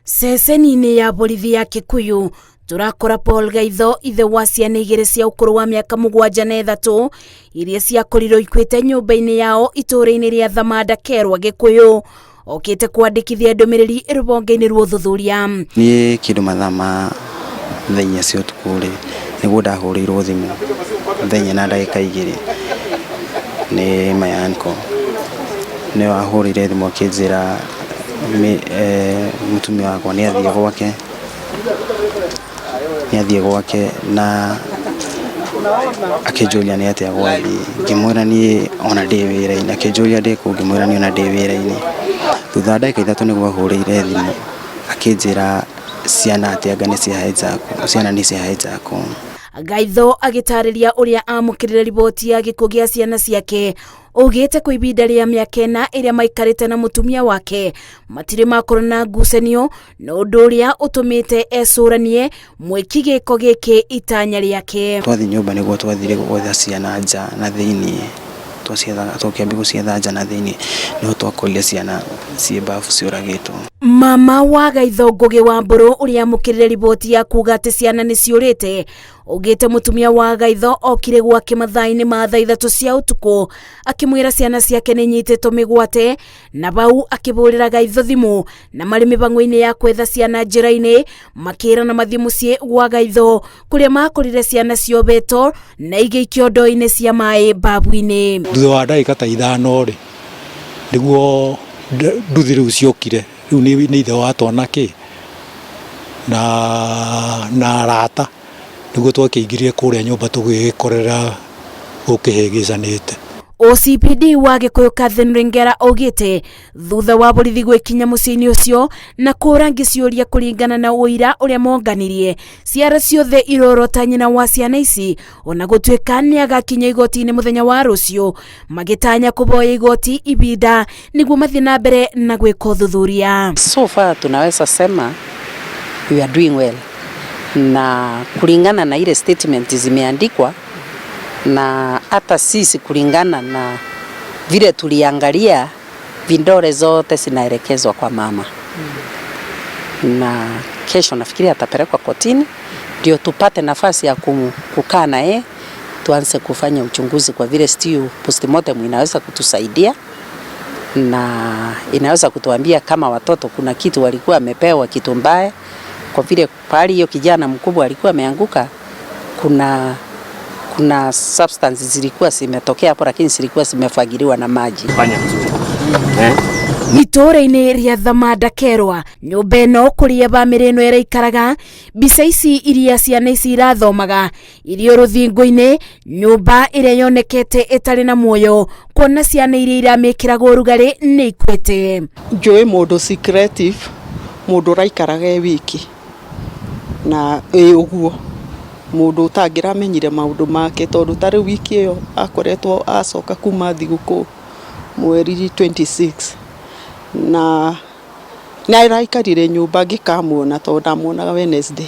Ceceni-inĩ ya borithi ya Kikuyu tũrakora Paul Gaitho, ithe wa ciana igĩrĩ cia ũkũrũ wa mĩaka 7 na 3 iria ciakorirwo ikuĩte nyũmba-inĩ yao itũũra-inĩ rĩa Thamanda Kerwa Gĩkũyũ, okĩte kwandĩkithia ndũmĩrĩri rũhonge-inĩ rwa ũthuthuria. Niĩ kĩndũ mathaa ma thaa 4 cia ũtukũ rĩ, nĩguo ndahũrĩirwo thimũ thaa 4 na ndagĩka 2 nĩ my uncle. Nĩwe wahũrĩire thimũ akĩnjĩra mũtumia wakwa nĩ athiĩ gwake, nĩ athiĩ gwake na akĩnjũria nĩ atĩa gwathiĩ. Ngĩmwĩra niĩ ona ndĩ wĩra-inĩ, akĩnjũria ndĩ kũ, ngĩmwĩra niĩ ona ndĩ wĩra-inĩ. Thutha wa ndagĩka 3 nĩguo ahũrĩire thimũ akĩnjĩra ciana atĩ anga nĩ ciahijackwo, ciana nĩ ciahijackwo. Gaitho agĩtarĩria ũrĩa amũkĩrire riboti ya gĩkuũ gĩa ciana ciake, augĩte kwa ibinda rĩa mĩaka 4 ĩrĩa maikarĩte na mũtumia wake matirĩ makorwo na ngucanio, na ũndũ ũrĩa ũtũmĩte ecũranie mwĩki gĩko gĩkĩ itanya rĩake. Twathiĩ nyũmba nĩguo twathire gwetha ciana nja na thĩiniĩ, tũkĩambia gũcietha nja na thĩiniĩ nĩho twakorire ciana ciĩ bafu ciũragĩtwo. Mama wa Gaitho Ngũgĩ wa Mbũrũ ũrĩa amũkĩrire riboti ya kuga atĩ ciana nĩ ciũrĩte, augĩte mũtumia wa Gaitho okire gwake mathaa-inĩ ma thaa 3 cia ũtukũ akĩmwĩra ciana ciake nĩ nyitĩtwo mĩgwate, na bau akĩbũrĩra Gaitho thimũ na marĩ mĩbango-inĩ ya kwetha ciana njĩra-inĩ makĩrana mathiĩ mũciĩ gwa Gaitho kũrĩa makorire ciana ciobetwo na ingĩ ikĩondo-inĩ cia maĩ babu-inĩ. Thutha wa ndagĩka ta 5 rĩ, nĩguo nduthi rĩu ciokire, rĩu nĩ ithe wa twana kĩ na arata, nĩguo twakĩingĩrire kũrĩa nyũmba tũgĩgĩkorera gũkĩhĩngĩcanĩte. OCPD wa Gĩkũyũ Catherine Ringera augĩte thutha wa borithi gwĩkinya mũciĩ-inĩ ũcio na kũrangi ciũria kũringana na ũira ũrĩa monganirie, ciara ciothe irorota nyina wa ciana ici ona gũtuĩka nĩ agakinya igoti-inĩ mũthenya wa rũciũ, magĩtanya kũboya igoti ibinda nĩguo mathiĩ na mbere na gwĩka ũthuthuria. So far tunaweza sema we are doing well, na kulingana na ile statement zimeandikwa na hata sisi kulingana na vile tuliangalia, vidole zote zinaelekezwa kwa mama. Na kesho nafikiri atapelekwa kotini ndio tupate nafasi ya kukaa na yeye tuanze kufanya uchunguzi, kwa vile still postmortem inaweza kutusaidia na inaweza kutuambia kama watoto kuna kitu walikuwa wamepewa kitu mbaya, kwa vile pahali hiyo kijana mkubwa alikuwa ameanguka kuna substances zilikuwa zimetokea hapo, lakini zilikuwa zimefagiliwa na maji. Fanya mzuri. Itũũra-inĩ rĩa Thamanda Kerwa, nyũmba ĩno kũrĩa bamĩrĩ ĩno ĩraikaraga, mbica ici iria ciana ici irathomaga irio rũthingo-inĩ, nyũmba ĩrĩa yonekete ĩtarĩ na muoyo, kuona ciana iria iramĩkĩraga ũrugarĩ nĩ ikuĩte. Njũĩ mũndũ secretive, mũndũ ũraikaraga e wiki na ĩ ũguo mũndũ ũtangĩramenyire maũndũ make, tondũ ta rĩu wiki ĩyo akoretwo acoka kuma thigũkũ mweri 26 na nĩ araikarire nyũmba ngĩkamuona tondũ ndamuonaga Wednesday.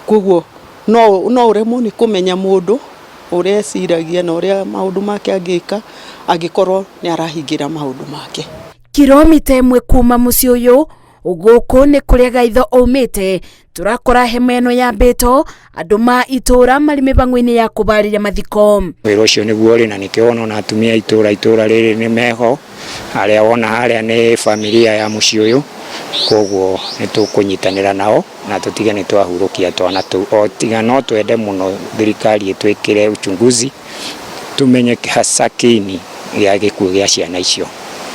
Koguo no ũremwo nĩ kũmenya mũndũ ũrĩa eciragia na ũrĩa maũndũ make angĩka angĩkorwo nĩ arahingĩra maũndũ make. Kilomita 1 kuma mũciĩ ũyũ gũkũ nĩ kũrĩa Gaitho aumĩte, tũrakora hema ĩno yambĩtwo andũ ma itũũra marĩ mĩbango-inĩ ya kũbarĩria mathiko. Wĩra ũcio nĩguo ũrĩ, na nĩkĩo wona atumia a itũũra rĩrĩ nĩ meho, arĩa wona harĩa nĩ familia ya mũciĩ ũyũ, koguo nĩ tũkũnyitanĩra nao na tũtige nĩ twahurũkia twana tũu. O tiga no twende mũno thirikari ĩtwĩkĩre uchunguzi tumenye hasa kĩini gĩa gĩkuũ gĩa ciana icio,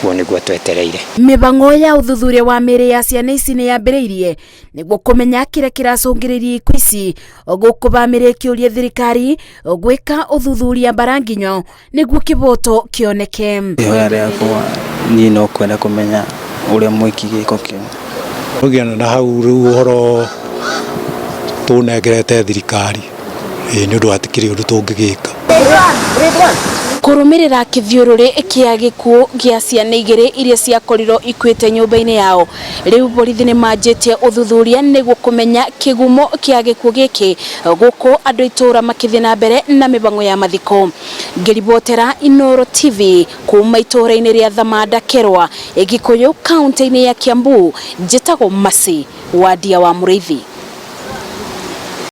ũguo nĩguo twetereire. Mĩbango ya ũthuthuria wa mĩĩrĩ ya ciana ici nĩ yambĩrĩirie nĩguo kũmenya kĩrĩa kĩracũngĩrĩria ikuũ ici, gũkũ bamĩrĩ ĩkĩũria thirikari gwĩka ũthuthuria mbaranginyo nĩguo kĩboto kĩoneke. Ihoya rĩakwa niĩ no kwenda kũmenya ũrĩa mwĩki gĩko kĩu. Tũgĩana na hau rĩu ũhoro tũnengerete thirikari, nĩ ũndũ hatikĩrĩ ũndũ tũngĩgĩka. Kũrũmĩrĩra kĩthiũrũrĩ kĩa gĩkuũ gĩa ciana igĩrĩ iria ciakorirwo ikuĩte nyũmba-inĩ yao, rĩu borithi nĩ manjĩtie ũthuthuria nĩguo kũmenya kĩgumo kĩa gĩkuũ gĩkĩ, gũkũ andũ a itũũra makĩthiĩ na mbere na mĩhang'o ya mathiko. Ngĩribotera Inooro TV kuma itũũra-inĩ rĩa Thamanda Kerwa, Gĩkũyũ, kaũntĩ-inĩ ya Kiambu, njĩtagwo Mercy Wandia wa Mũrĩithi.